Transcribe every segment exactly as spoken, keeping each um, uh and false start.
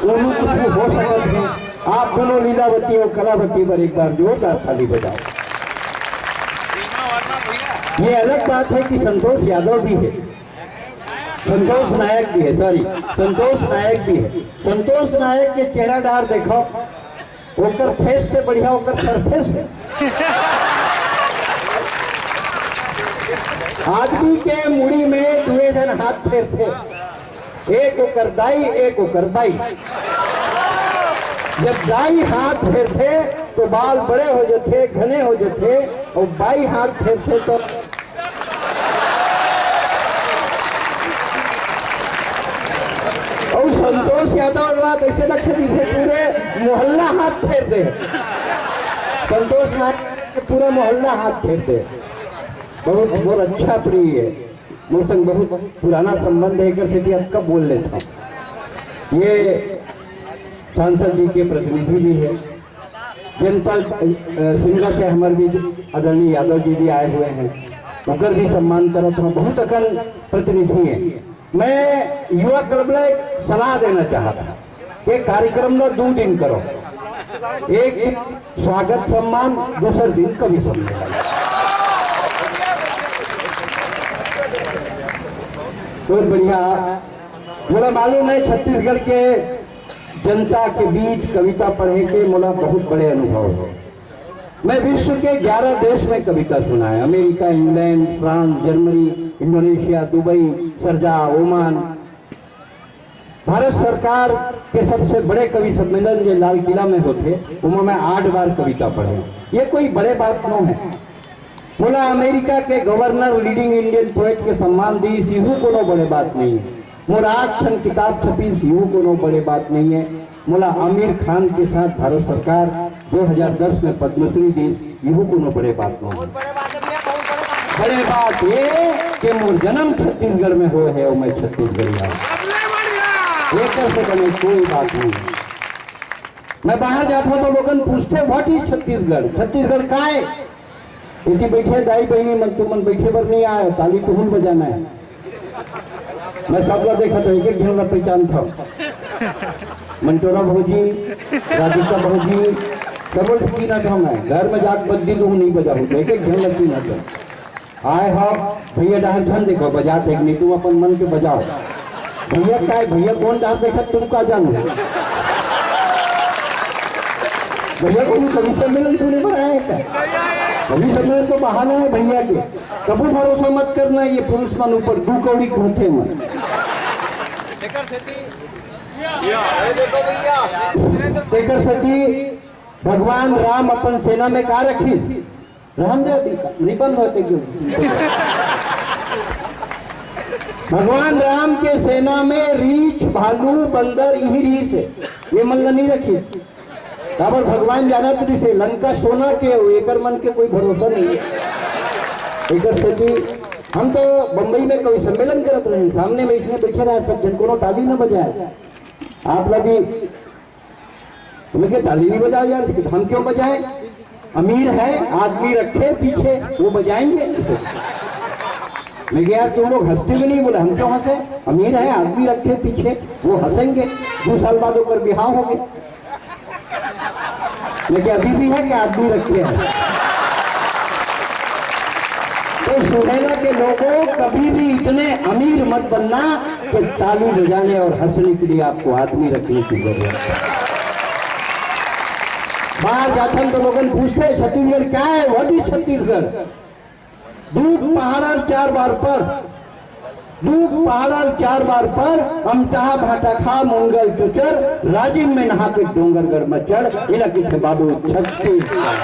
दोनों कुछ भी हो सकत है। आप दोनों लीलावती और कलावती पर एक बार जोरदार ताली बजाओ। ये अलग बात है कि संतोष यादव भी है, संतोष नायक भी है, सॉरी, संतोष नायक भी है। संतोष नायक के चेहरा डार देखो, ओकर फेस से बढ़िया ओकर सरफेस है। आदमी के मुड़ी में दुए झन हाथ फेरथे, एक ओकर दाई, एक ओकर बाई। जब दाई हाथ फेरथे तो बाल बड़े हो जथे, घने हो जथे, और बाई हाथ फेरथे तो और संतोष यादव वाला तो ऐसे लगथे जैसे पूरे मोहल्ला हाथ फेर दे। संतोष नायक के पूरा मोहल्ला हाथ फेर दे। बहुत, बहुत अच्छा प्रिय है, मोर संग बहुत पुराना संबंध है, एकर सेती अतका बोल लेथंव। ये सांसद जी के प्रतिनिधि भी है, जनपद, अ, शिमला से हमर बीच आदरणीय यादव जी भी आए हुए हैं, ओकर भी सम्मान करत हंव। बहुत अकन प्रतिनिधि है। मैं युवा क्लब ला एक सलाह देना चाहत हंव, ये कार्यक्रम ला दू दिन करो, एक दिन स्वागत सम्मान, दूसर दिन कवि सम्मेलन। बहुत बढ़िया। मोला मालूम है छत्तीसगढ़ के जनता के बीच कविता पढ़े के मोला बहुत बड़े अनुभव है। मैं विश्व के ग्यारह देश में कविता सुनाए, America, England, France, Germany, Indonesia, Dubai, Sarja, Oman. Bharat सरकार के सबसे बड़े कवि सम्मेलन जो लाल किला में होथे, ओमा मैं आठ बार कविता पढ़े। ये कोई बड़े बात नो है। मोला अमेरिका के गवर्नर लीडिंग इंडियन पोएट के सम्मान दीस, इहू कोनो बड़े बात नहीं है। मोर आठ ठन किताब छपीस, इहू कोनो बड़े बात नहीं है। मोला आमिर खान के साथ भारत सरकार दो हज़ार दस में पद्मश्री दीस, इहू कोनो बड़े बात नहीं है। बड़े बात ये कि मोर जन्म छत्तीसगढ़ में होए है और मैं छत्तीसगढ़िया हूँ। एकर से बड़े कोई बात नहीं है। मैं बाहर जात हंव तो लोगन पूछथे, "What is छत्तीसगढ़? छत्तीसगढ़ का है?" इति बैठे दाई बहिनी मन, तुमन बैठे बर नहीं आए, ताली तुहून बजाना है। मैं सब ला देखत हंव, एक एक झन ला पहचानत हंव। मंटोरा भौजी, राधिका भौजी, सब ला चिन्हत हंव मैं। घर में जाके बद्दी दूं, नहीं बजाऊं, एक एक झन ला चिन्हत हंव। आए हो भैया, डहर झन देखो, बजात है कि नहीं, तुम अपन मन के बजाओ। भैया का है, भैया कौन डहर देखत, तुम का जानो? भैया को भी कवि सम्मेलन सुने बर आए का? कवि सम्मेलन तो बहाना है भैया के। कबू भरोसा मत करना ये पुरुष मन ऊपर, दू कौड़ी घूमते मन। तेकर सेती भगवान राम अपन सेना में का रखिस? रहन दे, अभी निबंध होते क्यों? भगवान राम के सेना में रीछ, भालू, बंदर इही रहिस हे, ये मन ला नहीं रखिस। काबर भगवान जानत रहिस हे, लंका सोना के हो, एकर मन के कोई भरोसा नहीं है। एकर सेती हम तो बम्बई में कवि सम्मेलन करत रहे, सामने में इसमें बैठे रहे सब जन, कोनो ताली न बजाए। आप लोग भी तो मैं कहा, "ताली नहीं बजाओ यार, हम क्यों बजाएं? अमीर है, आदमी रखे पीछे, वो बजाएंगे।" मैं कहा, "यार, तुम लोग हंसते भी नहीं।" बोले, "हम क्यों हंसे? अमीर है, आदमी रखे पीछे, वो हंसेंगे।" दो साल बाद ओकर बिहाव हो गए। मैं कहा, "अभी भी है कि आदमी रखे हैं?" तो सुनैना के लोगों, कभी भी इतने अमीर मत बनना कि ताली बजाने और हंसने के लिए आपको आदमी रखने की जरूरत है। बाहर जाथन तो लोगन पूछते, "छत्तीसगढ़ क्या है? What is Chhattisgarh?" दू पहाड़ा ल चार बार पढ़, दू पहाड़ा ल चार बार पढ़, अमटहा भाटा खा, मंगल चुचर, राजिम में नहा के डोंगरगढ़ में चढ़, एला किथे बाबू छत्तीसगढ़।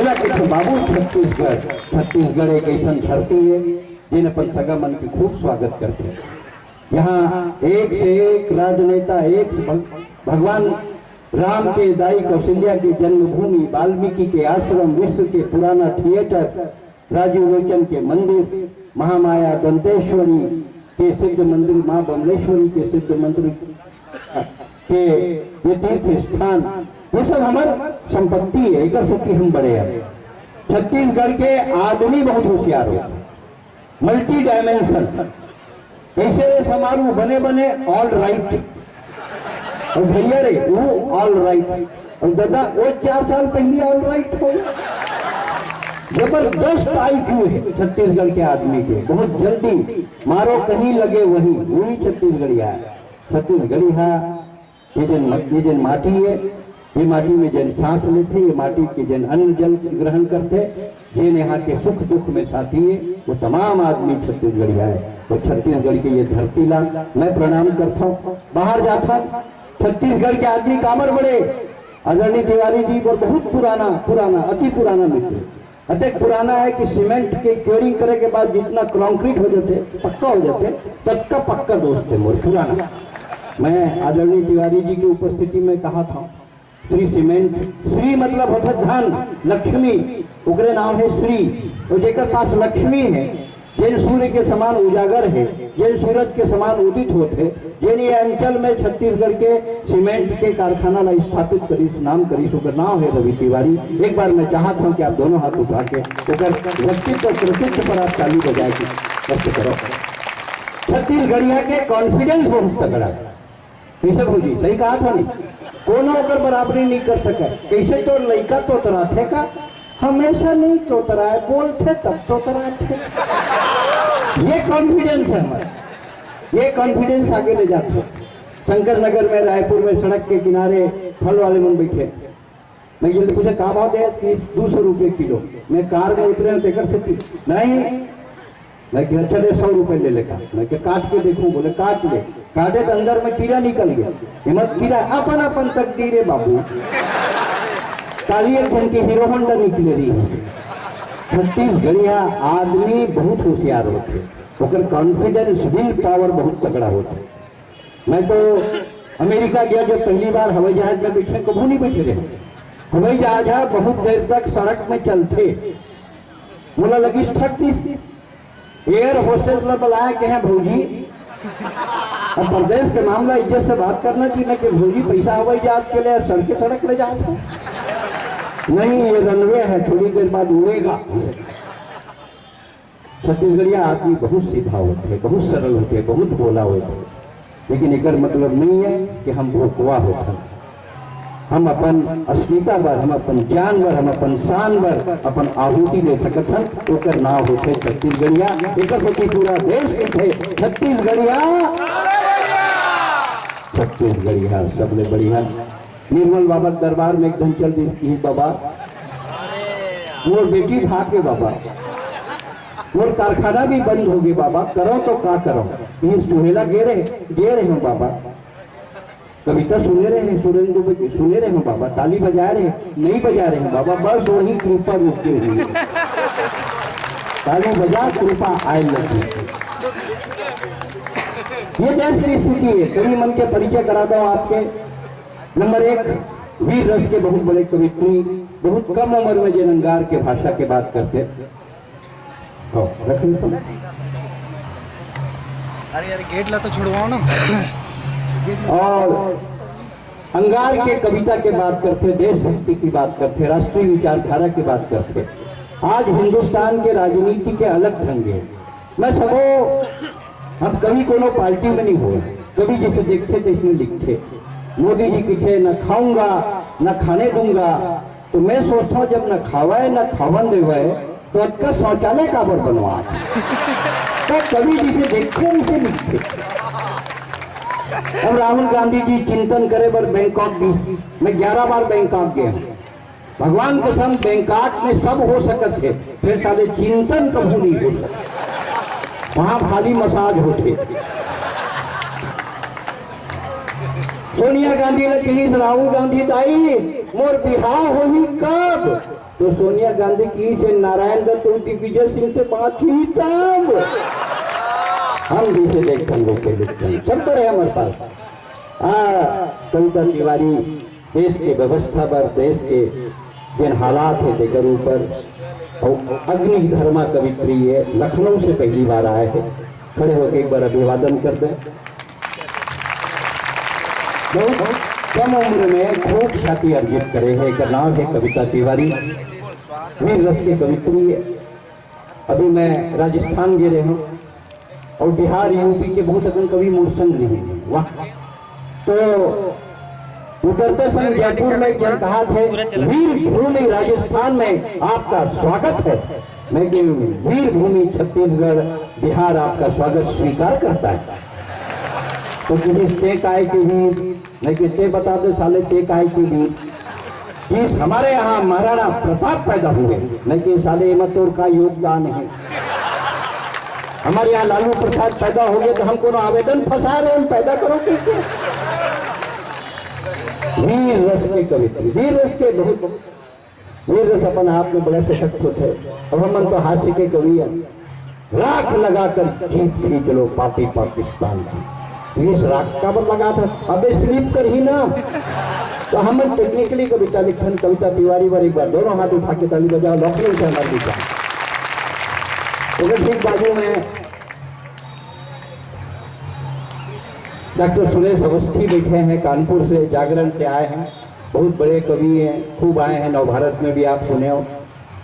एला किथे बाबू छत्तीसगढ़। छत्तीसगढ़ एक ऐसन धरती है, जेन अपन सगा मन के खूब स्वागत करथे। यहाँ एक से एक राजनेता, एक से भग-, भगवान राम के दाई कौशल्या के जन्मभूमि, वाल्मीकि के आश्रम, विश्व के पुराना थिएटर, राजीव लोचन के मंदिर, महामाया दंतेश्वरी के सिद्ध मंदिर, माँ बमलेश्वरी के सिद्ध मंदिर के ये तीर्थ स्थान, ये सब हमार संपत्ति है, एकर सेती हम बड़े हैं। छत्तीसगढ़ के आदमी बहुत होशियार होथे, मल्टी डायमेंशन। कैसे रे समारू, बने बने, ऑल राइट। अउ भैया रे, वो ऑल राइट। अउ दादा, वो चार साल पहले ऑल राइट हो। जबरदस्त आईक्यू है छत्तीसगढ़ के आदमी के। बहुत जल्दी मारो कहीं लगे वहीं, वही छत्तीसगढ़िया है। छत्तीसगढ़िया, ये जन, ये जन माटी है, ये माटी में जन सांस लेथे, ये माटी के जन अन्न जल ग्रहण करथे, जेन यहाँ के सुख दुख में साथी है, वो तमाम आदमी छत्तीसगढ़िया है। और छत्तीसगढ़ के ये धरती ला मैं प्रणाम करता हूँ। बाहर जाता हूँ, छत्तीसगढ़ के आदमी काबर बड़े, आदरणीय तिवारी जी, वो बहुत पुराना, पुराना, अति पुराना मित्र, अतेक पुराना है कि सीमेंट के क्योरिंग करे के बाद जितना कंक्रीट हो जाते, पक्का हो जाते, ततका पक्का दोस्त है मोर पुराना। मैं आदरणीय तिवारी जी की उपस्थिति में कहा था, श्री सीमेंट, श्री मतलब होता धन, लक्ष्मी, ओकरे नाम है श्री। और जेकर पास लक्ष्मी है, जेन सूर्य के समान उजागर है, जेन सूरज के समान उदित होत है, जेन ये अंचल में छत्तीसगढ़ के सीमेंट के कारखाना ला स्थापित करिस, नाम करिस, ओकर नाम है रवि तिवारी। एक बार मैं चाहत हूँ कि आप दोनों हाथ उठा के ओकर व्यक्तित्व कृतित्व पर आप ताली बजाए के व्यक्त करो। छत्तीसगढ़िया के कॉन्फिडेंस बहुत तगड़ा है। कैसे भौजी, सही कहा था नहीं? कोनो ओकर बराबरी नहीं कर सके। कैसे तोर लइका तोतराथे का? हमेशा नहीं तोतराए, बोलथे तब तोतराथे। ये कॉन्फिडेंस है हमारा, ये कॉन्फिडेंस आगे ले जाते हैं। शंकर नगर में, रायपुर में सड़क के किनारे फल वाले मन बैठे। मैं ये पूछा, "का भाव दे?" कि "दो सौ रुपये किलो।" मैं कार में उतरे हूँ, तेकर से ती-, "नहीं।" मैं कहा, "चले, सौ रुपये ले लेगा।" मैं कहा, "काट के देखूं।" बोले, "काट ले।" काटे तो अंदर में कीड़ा निकल गया। हिम्मत कीड़ा, अपन अपन तकदीर है बाबू। काली एक झन की हीरो होंडा निकले रही है। छत्तीसगढ़िया आदमी बहुत होशियार होते, ओकर कॉन्फिडेंस, विल पावर बहुत तगड़ा होता। मैं तो अमेरिका गया, जब पहली बार हवाई जहाज में बैठे, कभू नहीं बैठे रहे। हवाई जहाज है, बहुत देर तक सड़क में चलथे, मोला लगिस ठग दिस। एयर होस्टेस ला बुलाया, कहे, "भौजी, अब परदेश के मामला इज्जत से बात करना जी, मैं कि भौजी पैसा हवाई जहाज के लिए सड़के सड़क ले जात हो।" "नहीं, ये रनवे है, थोड़ी देर बाद उड़ेगा।" छत्तीसगढ़िया आदमी बहुत सीधा होते, बहुत सरल होते, बहुत भोला होते, लेकिन एकर मतलब नहीं है कि हम भोकवा होथन। हम अपन अस्मिता बर, हम अपन जान बर, हम अपन शान बर अपन आहुति दे सकत हन, ओकर नाव होथे छत्तीसगढ़िया। एकर सेती पूरा देश कहिथे, "छत्तीसगढ़िया, छत्तीसगढ़िया सबले बढ़िया।" निर्मल बाबा के दरबार में एक दिन चल दिस कि, "बाबा, मोर बेटी भाग गे बाबा, मोर कारखाना भी बंद हो गे बाबा, करो तो का करो?" ये सुहेला गे रहे, गे रहे हूँ बाबा, कविता सुने रहे हैं, सुरेंद्र दुबे के सुने रहे हैं बाबा, ताली बजा रहे हैं, नहीं बजा रहे हैं बाबा, बस वही कृपा रुक गई है। ताली बजा, कृपा आए लगी। ये देश की स्थिति है। कवि मन के परिचय कराता हूँ आपके। नंबर एक, वीर रस के बहुत बड़े कवित्री, बहुत कम उम्र में जिन अंगार के भाषा के बात करते। हाँ, रख लेता हूँ। अरे यार, गेट ला तो छुड़वाओ ना। और अंगार के कविता के बात करते, देशभक्ति की बात करते, राष्ट्रीय विचारधारा की बात करते। आज हिंदुस्तान के राजनीति के अलग ढंग है। मैं सबो, हम कभी कोनो पार्टी में नहीं हो, कभी जैसे देखते तैसे लिखते। मोदी जी किथे, "न खाऊंगा, न खाने दूंगा।" तो मैं सोचता हूँ, जब न खावे, न खावन देवे, तो अतका शौचालय काबर बनवा? तो कभी जिसे देखते, वैसे लिखते। अब राहुल गांधी जी चिंतन करे बर बैंकॉक गिस, मैं ग्यारह बार बैंकॉक गया हूँ। भगवान कसम, बैंकॉक में सब हो सकत है, फिर साले चिंतन कभू नहीं हो सकता। वहां खाली मसाज होते। सोनिया गांधी ने कही, "राहुल गांधी दाई, मोर बिहाव होही कब?" तो सोनिया गांधी की से नारायण दत्त और दिग्विजय सिंह से बात हुई तब। हम भी से देखते हैं, लोग के देखते हैं, सब तो रहे हमारे पास। आ, कविता तिवारी देश के व्यवस्था पर, देश के जिन हालात है, तेकर ऊपर, और अग्नि धर्मा कवित्री है, लखनऊ से पहली बार आए हैं, खड़े होकर एक बार अभिवादन कर दें। बहुत कम उम्र में खूब ख्याति अर्जित करे है, एक नाम है कविता तिवारी, वीर रस के कवित्री है। अभी मैं राजस्थान गे रहे हूँ और बिहार, यूपी के बहुत अकन कवि मोर संग नहीं है। वाह, तो उतरते समय जयपुर में एक जन कहा थे, "वीर भूमि राजस्थान में आपका स्वागत है।" मैं कि, "वीर भूमि छत्तीसगढ़, बिहार आपका स्वागत स्वीकार करता है।" तो किसी ते काय के वीर, मैं कि, "ते बता दे साले, ते काय के वीर।" इस हमारे यहाँ महाराणा प्रताप पैदा हुए, मैं कि, "साले, एमा तोर का योगदान है? हमारे यहाँ लालू प्रसाद पैदा हो गए तो हम कोनो आवेदन फंसा रहे, हम पैदा करो किसके?" वीर रस के कवित्व, वीर रस के बहुत, वीर रस अपन आप में बड़ा सशक्त होते हैं। अब हमन तो हास्य के कवि हैं। "राख लगाकर जीप खींच लो पापी पाकिस्तान की।" इस राख का बर लगा था, अबे स्लिप कर ही ना। तो हम टेक्निकली कविता लिखथन, कविता तिवारी बर एक बार दोनों हाथ उठा के ताली बजाओ, लखनऊ से हमारे विचार। तो ठीक बाजू में डॉक्टर सुरेश अवस्थी बैठे हैं, कानपुर से, जागरण से आए हैं, बहुत बड़े कवि हैं, खूब आए हैं, नवभारत में भी आप सुने हो।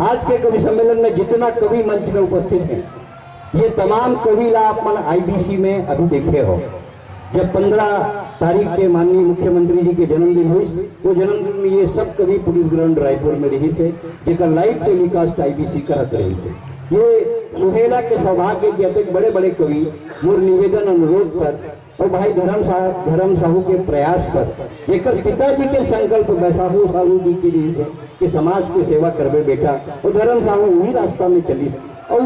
आज के कवि सम्मेलन में जितना कवि मंच में उपस्थित हैं, ये तमाम कवि ला आप मन आईबीसी में अभी देखे हो। जब पन्द्रह तारीख के माननीय मुख्यमंत्री जी के जन्मदिन हुई, वो जन्मदिन में ये सब कवि पुलिस ग्राउंड रायपुर में रहिस हे, जेकर लाइव टेलीकास्ट आईबीसी करत रहिस हे। ये सुहेला के सौभाग्य के अतेक बड़े बड़े कवि, मोर निवेदन अनुरोध पर और भाई धर्म साहू, धर्म साहू के प्रयास पर, जेकर पिताजी के संकल्प बैसाहू साहू जी के लिए से कि समाज की सेवा करबे बेटा, और धर्म साहू वही रास्ता में चलिस और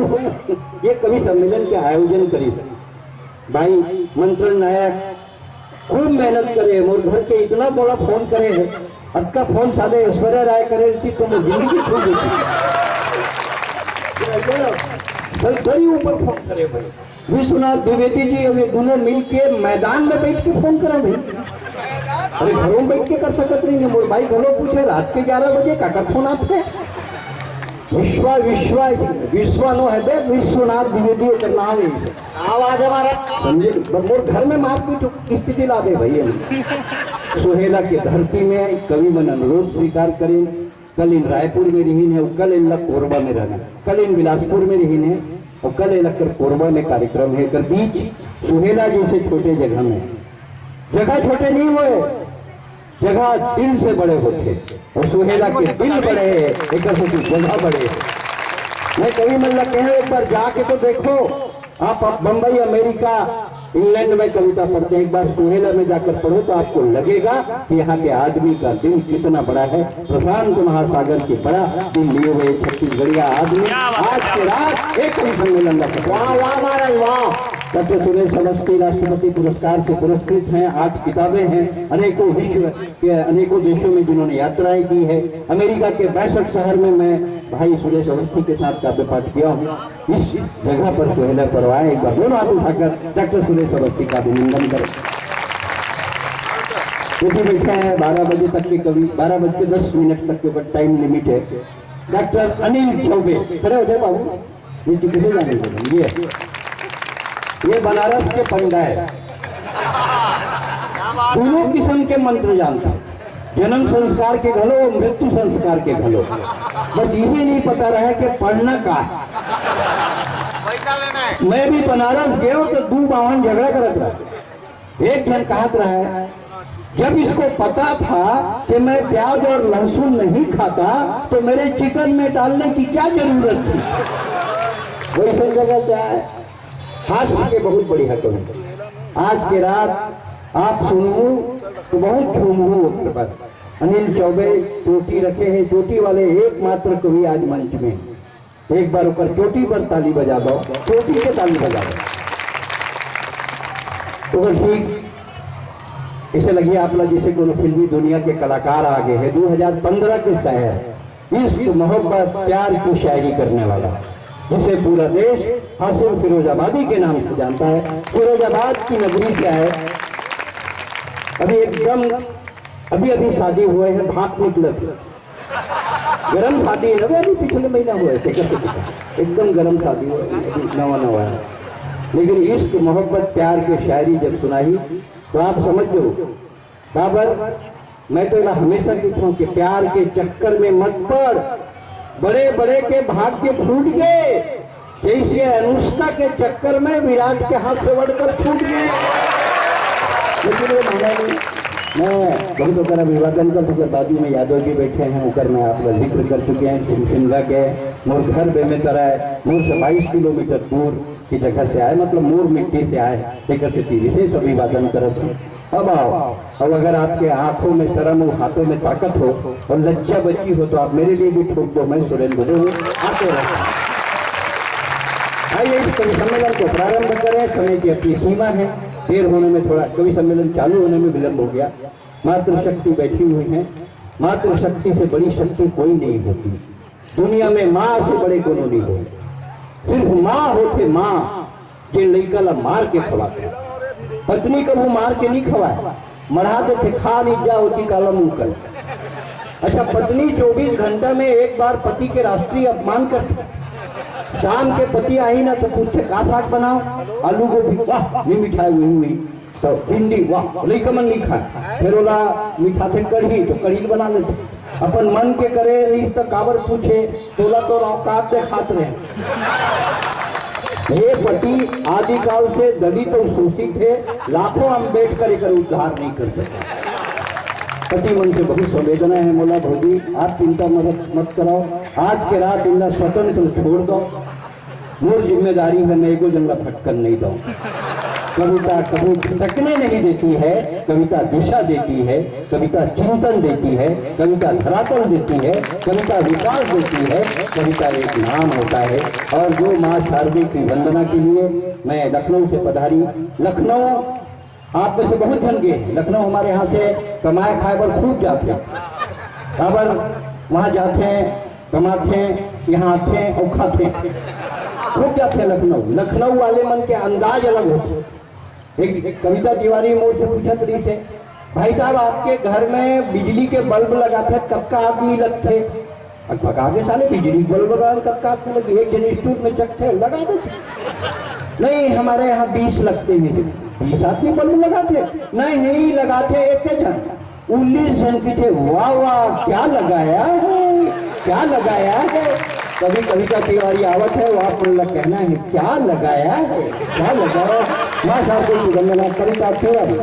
ये कवि सम्मेलन के आयोजन करिस। भाई मंत्रण नायक खूब मेहनत करे, मोर घर के इतना बड़ा फोन करे है, अतका फोन साले ऐश्वर्या राय करे रहती तो मैं जिंदगी खो देती। चल, दरी ऊपर फोन करे भाई। विश्वनाथ द्विवेदी जी, अब ये दोनों मिलके मैदान में बैठ के फोन करा भाई। अरे, घरों में बैठ के कर सकत नहीं है। मोर भाई घलो पूछे, रात के ग्यारह बजे काकर फोन आथे? विश्वा, विश्वा, विश्वा नो है बे, विश्वनाथ द्विवेदी ओकर नाम है। आवाज है महाराज। समझे? बस मोर घर में मारपीट स्थिति ला दे भाई। सुहेला के धरती में कवि मन अनुरोध स्वीकार करें। कल इन रायपुर में रिहिन है, कल इन ला कोरबा में रहना, कल इन बिलासपुर में रिहिन है और कल इन ला कर कोरबा में कार्यक्रम है। कर बीच सुहेला जैसे छोटे जगह में, जगह छोटे नहीं हुए, जगह दिल से बड़े होते और सुहेला के दिल बड़े है, एक जगह बड़े है। मैं कवि मन ला कहे, एक बार जाके तो देखो, आप बम्बई, अमेरिका, इंग्लैंड में कविता पढ़ते हैं, एक बार सुहेला में जाकर पढ़ो तो आपको लगेगा कि यहाँ के आदमी का दिल कितना बड़ा है। प्रशांत महासागर के बड़ा दिल लिए हुए छत्तीसगढ़िया आदमी आज के रात एक कवि सम्मेलन का वाह, वाह महाराज, वाह। डॉक्टर सुरेश अवस्थी राष्ट्रपति पुरस्कार से पुरस्कृत हैं, आठ किताबें हैं, अनेकों विश्व के अनेकों देशों में जिन्होंने यात्राएं की है। अमेरिका के बासठ शहर में मैं भाई सुरेश अवस्थी के साथ काव्य पाठ किया हूँ। इस जगह पर सुहेला परवाए, एक बार दोनों हाथ उठाकर डॉक्टर सुरेश अवस्थी का अभिनंदन करें। ये भी बैठा है बारह बजे तक के कवि, बारह बज के दस मिनट तक के ऊपर टाइम लिमिट है। डॉक्टर अनिल चौबे, खड़े हो जाए बाबू। ये तो किसे जाने को ये ये बनारस के पंडा है। दोनों किस्म के मंत्र जानता है, जन्म संस्कार के घलो, मृत्यु संस्कार के घलो। बस यही नहीं पता रहा कि पढ़ना का है। मैं भी बनारस गयो तो दू बावन झगड़ा करत रहा। एक जन कहत रहा है, जब इसको पता था कि मैं प्याज और लहसुन नहीं खाता तो मेरे चिकन में डालने की क्या जरूरत थी। वैसे जगह क्या है? हास्य के बहुत बढ़िया कवि। आज के रात आप सुनू तो बहुत झूमू ओकर बर। अनिल चौबे चोटी रखे हैं, चोटी वाले एकमात्र कवि आज मंच में। एक बार ओकर चोटी पर ताली बजा दो, चोटी के ताली बजा दो। ओकर ठीक इसे लगी आप लोग जैसे कोनो फिल्मी दुनिया के कलाकार आ गए हैं। दो हज़ार पन्द्रह के शहर, इश्क मोहब्बत प्यार की शायरी करने वाला, जिसे पूरा देश हासिम फिरोजाबादी के नाम से जानता है, फिरोजाबाद की नगरी से आए। अभी एकदम, अभी अभी शादी हुए हैं, भाप निकलत है। गरम शादी है ना, अभी पिछले महीना हुआ है, एकदम गरम शादी हुआ है, अभी नवा नवा है। लेकिन इश्क मोहब्बत प्यार के शायरी जब सुनाई तो आप समझ लो। काबर मैं तो एला हमेशा कहता हूँ कि प्यार के चक्कर में मत पड़, बड़े बड़े के भाग्य फूट गए, जैसे अनुष्का के चक्कर में विराट के हाथ से वर्ल्ड कप छूट गया। लेकिन वो माना नहीं। मैं बहुत ओकर अभिवादन कर, ओकर बाजू में यादव जी बैठे हैं, ओकर मैं आपका जिक्र कर चुके हैं। सिम-, सिमगा के मोर घर बेमेतरा है, मोर से बाईस किलोमीटर दूर की जगह से आए, मतलब मोर मिट्टी से आए, एकर सेती विशेष अभिवादन करत हूँ। अब आओ, अब अगर आपके आंखों में शर्म हो, हाथों में ताकत हो और लज्जा बची हो, तो आप मेरे लिए भी ठोक दो, मैं सुरेंद्र हूँ, आते रहता हूँ। आइए, इस कवि सम्मेलन को प्रारंभ करें। समय की अपनी सीमा है, देर होने में, थोड़ा कवि सम्मेलन चालू होने में विलंब हो गया। मातृशक्ति बैठी हुई है, मातृशक्ति से बड़ी शक्ति कोई नहीं होती दुनिया में, माँ से बड़े कोनो नहीं हो। सिर्फ माँ होथे, माँ, जे लइका ला मार के खवाथे। पत्नी कभू मार के नहीं खवाए, मढ़ा देथे, खा नहीं जा होती काला मुंह कर। अच्छा, पत्नी चौबीस घंटा में एक बार पति के राष्ट्रीय अपमान करथे। शाम के पति आही ना तो पूछथे, "का साग बनाओ?" "आलू गोभी।" "वाह, नहीं मिठाई हुई हुई।" तो भिंडी, वाह, लइका मन नहीं खाए। फिर ओला मिठाथे कढ़ी, तो कढ़ी बना लेथे। अपन मन के करे रही तो काबर पूछे, तोला तो औकात देखात रहे। हे पति आदिकाल से दलित और शोषित है, लाखों अम्बेडकर एकर उद्धार नहीं कर सके। पति मन से बहुत संवेदना है मोला भौजी, आप चिंता मत, मत कराओ। आज के रात इनला स्वतंत्र छोड़ दो। मोर जिम्मेदारी है, मैं एको जन ला भटकन नहीं दूं। कविता कभी भटकने नहीं देती है, कविता दिशा देती है, कविता चिंतन देती है, कविता धरातल देती है, कविता विकास देती है। कविता एक नाम होता है। और जो माँ शारदे की वंदना के लिए मैं लखनऊ से पधारी, लखनऊ आप में से बहुत झन गे, लखनऊ हमारे यहाँ से कमाए खाए बर खूब जाथे। काबर वहाँ जाथे, कमाथे, यहाँ आथे और खाथे, खूब जाथे लखनऊ। लखनऊ वाले मन के अंदाज अलग होथे। एक कविता तिवारी मोर से पूछत रहिसे, "भाई साहब, आपके घर में बिजली के बल्ब लगाथे, कतका आदमी लगथे?" अकबका के, "साले, बिजली के बल्ब लगाथे, कतका आदमी लगथे? एक जन स्टूल में चकथे, लगा दो।" "नहीं, हमारे यहाँ बीस लगते हैं।" "बीस आदमी बल्ब लगाथे?" "नहीं, नहीं, लगाथे एक जन।" उन्नीस जन कथे, "वाह, वाह, क्या लगाया है, क्या लगाया है?" कभी कविता तिवारी आवत है, वो आप मन ला कहना है, "क्या लगाया है, क्या लगाया है?" माँ शारदे की वंदना, कविता तिवारी।